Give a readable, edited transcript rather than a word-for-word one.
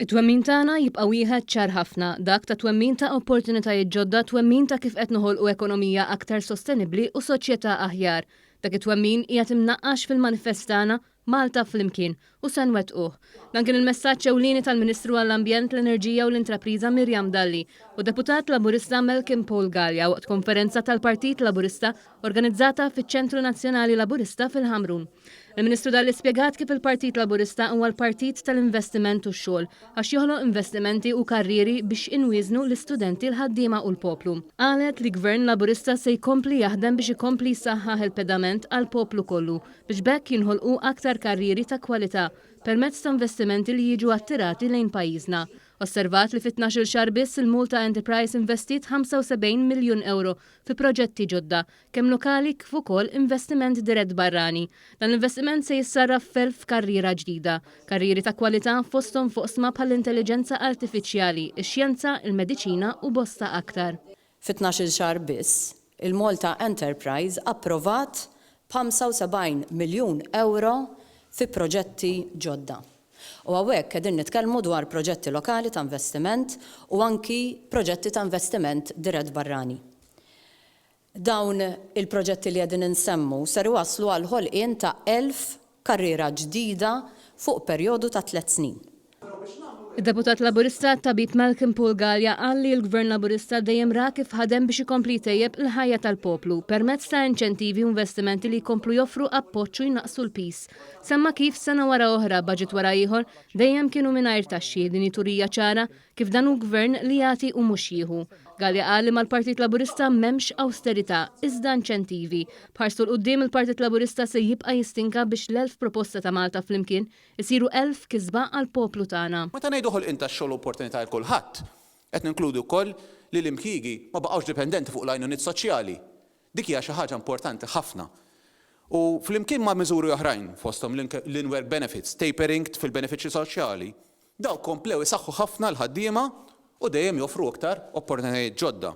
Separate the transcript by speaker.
Speaker 1: It-twemmin tagħna jibqa' wieħed ċar ħafna, dak ta' twemmin ta' opportunitajiet ġodda, twemmin ta' kif qed noħolqu ekonomija aktar sostenibbli u soċjetà aħjar. Dak it-twemmin qiegħed imnaqqax fil-manifest tagħna Malta Flimkien u se nwettquh. Dan kien il-messaġġ ewlieni tal-Ministru għall-Ambjent, l-Enerġija u l-Intrapriża Miriam Dalli u d-Deputat Laburista Malcolm Paul Galea waqt konferenza tal-Partit Laburista organizzata fiċ-Ċentru Nazzjonali Laburista fil-Ħamrun. Il-Ministru Dalli spjegat kif il-Partit Laburista huwa l-partit tal-investiment u x-xogħol għax joħloq investimenti u karrieri biex inwieżnu l-istudenti, l-ħaddiema u l-poplu. Qalet li Gvern Laburista se jkompli jaħdem biex ikompli jsaħħaħ il-pedament għall-poplu kollu biex b'hekk jinħolqu aktar karrieri ta' kwalità permezz ta' investimenti li jiġu attirati lejn pajjiżna. Osservat li fi 12-il xahar biss il-Malta Enterprise investiet 75 miljun ewro fi proġetti ġodda, kemm lokali kif ukoll investiment dirett barrani. Dan l-investiment se jissarraf f'elf karriera ġdida, karrieri ta' kwalità fosthom f'oqsma bħall-intelliġenza artifiċjali, ix-xjenza, il-mediċina u bosta aktar.
Speaker 2: Fi 12-il xahar biss, il-Malta Enterprise approvat b'75 miljun ewro fi proġetti ġodda. U hawnhekk qegħdin nitkellmu dwar proġetti lokali ta' investiment u anki proġetti ta' investiment dirett barrani. Dawn il-proġetti li qegħdin insemmu ser iwasslu għall-ħolqien ta' 1,000 karriera ġdida fuq perjodu ta' tlett snin.
Speaker 1: Id-Deputat Laburista t-Tabib Malcolm Paul Galea qal li l-Gvern Laburista dejjem ra kif ħadem biex ikompli jtejjeb il-ħajja tal-poplu permezz ta' inċentivi u investimenti li jkomplu joffru appoġġ u jnaqqsu l-piż. Semma kif sena wara oħra, baġit wara ieħor, dejjem kienu mingħajr taxxi, din hi turija ċara Kif dan hu gvern li jagħti u mhux jieħu. Galea qal li mal-Partit Laburista m'hemmx awsterità, iżda inċentivi. B'ħarstu 'l quddiem il-Partit Laburista se jibqa' jistinka biex l-1000 proposta ta' Malta Flimkien isiru 1000 kisba għall-poplu tagħna.
Speaker 3: Meta ngħidu ħolqien tax-xogħol u opportunità għal kulħadd, qed ninkludu wkoll li l-impjiegi ma baqgħux dipendenti fuq l-għajnuniet soċjali. Dik hija xi ħaġa importanti ħafna. U flimkien ma' miżuri oħrajn, fosthom l-in-work benefits, tapering fil-benefiċċji soċjali, Dawk komplew isaħħu ħafna l-ħaddiema u dejjem joffru iktar opportunitajiet ġodda.